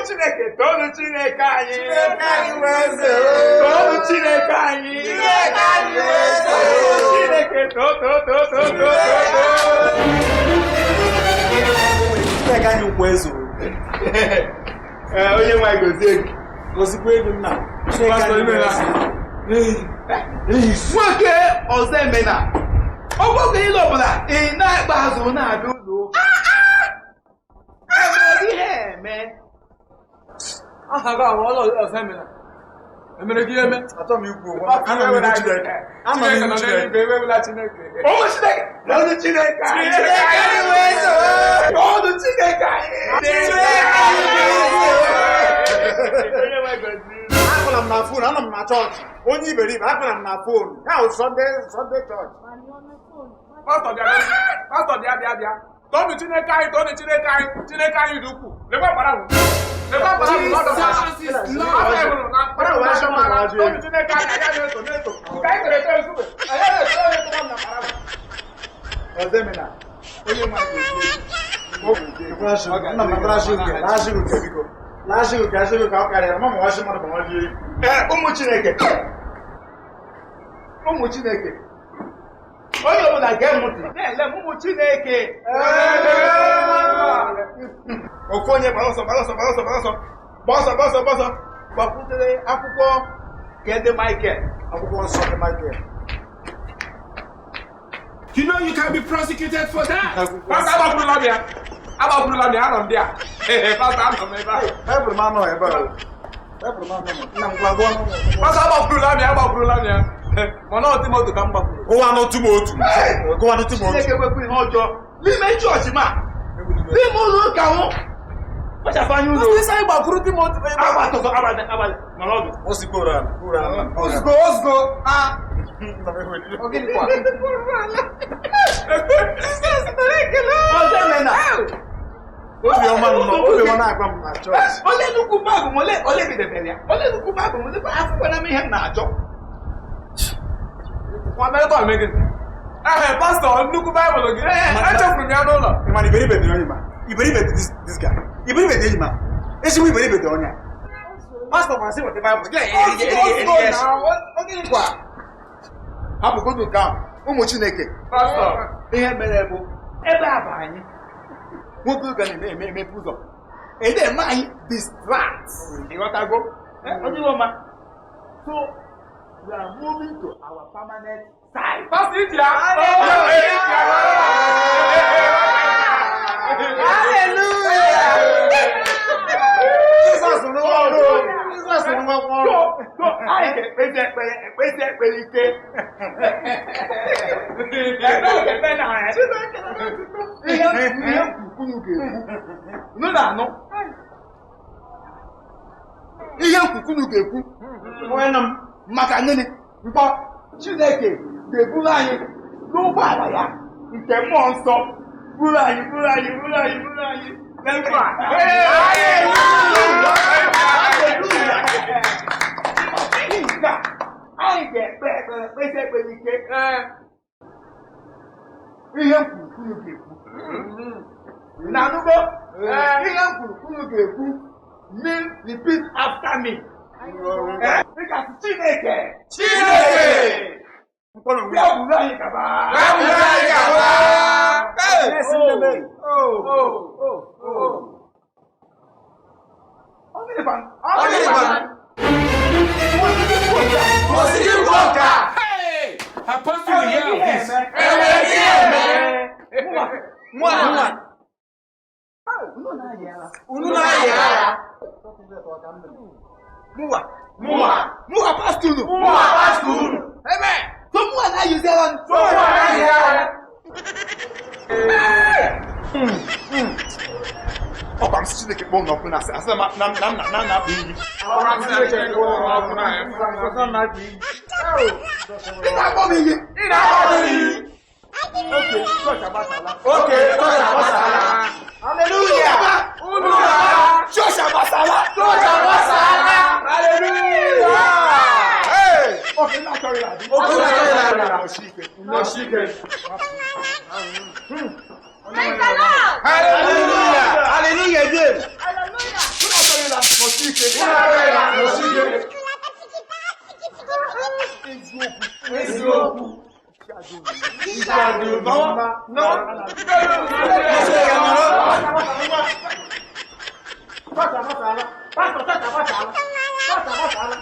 Chineke, toonu Chineke anyị. Chineke anyị wee eze. Toonu Chineke anyị. Chineke anyị wee eze. Toonu Chineke, too too too too too too. Chineke anyị ukwu eze. Ee, onye nwe anyị gozie gị. Gozikwa ego nna. Chineke anyị wee eze. Nwoke ọzọ emena ọgbọgọ niile ọbụla ị na-akpa azụ na-abịa ụlọ ụka. Emere ihe eme. Aha gị ahụ ọlọ ọzọ emela. Emere gị eme. Achọ m ikwu okwu. Anọ m ihu Chineke. Anọ m Chineke ihu nọ Chineke. n'eluigwe, ewewela Chineke. Ụmụ Chineke, toonu Chineke anyị. Chineke anyị wee eze. Toonu Chineke anyị. Chineke anyị wee eze. Onye nwe gozie. Akpọrọ m na phone, anọ m na chọọchị. Onye iberibe, akpọrọ m na phone. Ya bụ Sunday chọọchị. Pastọ bịa, pastọ bịa, bịa, bịa. Toonu Chineke anyị, toonu Chineke anyị, Chineke anyị dị ukwuu. Lekwa mkpara ahụ. Lekwa mkpara ahụ na ọ dọkara. Afọ hụrụ na mkpara ahụ na-adọkara. Toonu Chineke anyị, anyị na-eto na-eto. Nke anyị tere eto ezube. Anyị na-eto na-eto na mkpara ahụ. Ọzọ emena, onye nwe gozie. Nna m natara ashị uke, laashị uke biko. Laashị uke, ashị uke ọ karịrị, ma ma nwashi mmadụ ma nwa rie. Ee, ụmụ Chineke, ụmụ Chineke, onye ọbụla gee m ntị na-ele m. Ụmụ Chineke, ofu onye gbara ọsọ, gbara ọsọ, gbara ọsọ, gbara ọsọ, gba ọsọ, gba ọsọ, gba ọsọ, gbakwutere akwụkwọ nke ndị Michael. Akwụkwọ nsọ dị Michael. You know you can be prosecuted for that. Pastọ, agbakwurula m ya. Agbakwurula m ya, anọ m dị a. Pastọ, anọ m ebe a. Baịbụl m anọ ebe a. Baịbụl m anọ. Nna m gwa gụọ n'ụlọ. Pastọ, agbakwurula m ya, agbakwurula m ya. Mana ọ Timoti ka m gbakwuru. Gụwa n'otu m otu. Gụwa n'otu m otu. Chineke kwekwa ihe ọjọọ n'ime chọọchị ma n'ime ụlọ ụka nwụ kpachapụ anya ụlọ. Isi anyị gbakwuru Timoti. Agba atọsọ abalị abalị nọrọ ọdụ. Ozugbo ala. Uru ala. Ozugbo, ozugbo. Ah. Nna m enweghị. Ọ gịnị kwa? Ọzọ emena. Obiọma nọ, obiọma na-agwa m na chọọchị. Ole nnukwu baịbụl m, ole ole bidebere ya, ole nnukwu baịbụl m, lekwa akwụkwọ na m ihe m na-achọ. Nwa mmetọ eme gịnị? Ehe, pastọ, nnukwu Baịbụl gị. Echefuru m ya n'ụlọ. Ị ma na iberibe dị onye ma? Iberibe dị this guy. Iberibe dị enyi ma. Ezigbo iberibe dị onye a. Pastọ gwara sị weta Baịbụl. Gị Ozugbo na, ọ gịnị kwa? Hapụgodu nke ahụ, ụmụ Chineke. Pastọ. Ihe mere bụ ebe a bụ anyị nwoke ụka na-eme eme emepe ụzọ ede eme anyị distract, ịghọtago? Onye ọma, so we are moving to our permanent site. Pastọ, iji ya. Hallelujah! Jizọs rụọ ọrụ. Jizọs rụọ ọrụ. So anyị ga-ekpezi ekpere, ekpezi ekpere ike, ekpere ga-ekpe na ihe nkwukwunu ga-ekwu. Unu na-anụ ihe nkwukwunu ga-ekwu? Onye m. Maka gịnị? Mkpọ Chineke ga-eburu anyị n'ụgbọala ya nke mmụọ nsọ, buru anyị, buru anyị, buru anyị, buru anyị n'ebe a. Hallelujah! N'ihi nke a, anyị ga-ekpe ekpere, kpesi ekpere ike. Ihe m kwuru kwuru ga-ekwu na anụgo ihe m kwuru kwuru ga-ekwu mean repeat after me. Dịka Chineke. Chineke! Bịa buru anyị gaba. Bịa buru anyị gaba. Yes, nne m. Oh, oh, oh. Ọ gịnịkwa? Ọ gịnịkwa? Kwụsị ikwu nke a. Hey! Apostle, will hear of this. Enwere ihe eme. Nwa. Nwa. Unu na-ayị ara. Unu na-ayị ara. Mụwa. Mụwa. Mụwa pastọ unu. Mụwa pastọ unu. Amen. So mụwa na-ayịzi ara. So mụwa na-ayị ara. Ọkwa m sị Chineke kpọọ m n'ọkụ na asị asị na na na na na na-akpụ iyi. Ọkwa m sị Chineke kpọọ m n'ọkụ na Ị na-akpọ m iyi. Ị na-akpọ m iyi. Oke, chọọchị agbasala. Oke, chọọchị agbasala. Hallelujah! Unu na-agba. Chọọchị agbasala. Chọọchị agbasala. Hallelujah. Hey! Oke, nna achọghị ịla-adị. Oke, nna achọghị ịla-adị. Nọchi ike. Nọchi ike. Praise the Lord! Hallelujah. Hallelujah again. Hallelujah! Nna achọghị ịla. Nọsi ike. Nọsi ike. Eziokwu. Eziokwu. Nọrọ. Nọrọ. Chọọchị agbasala. Pastọ, chọọchị agbasala. Chọọchị agbasala.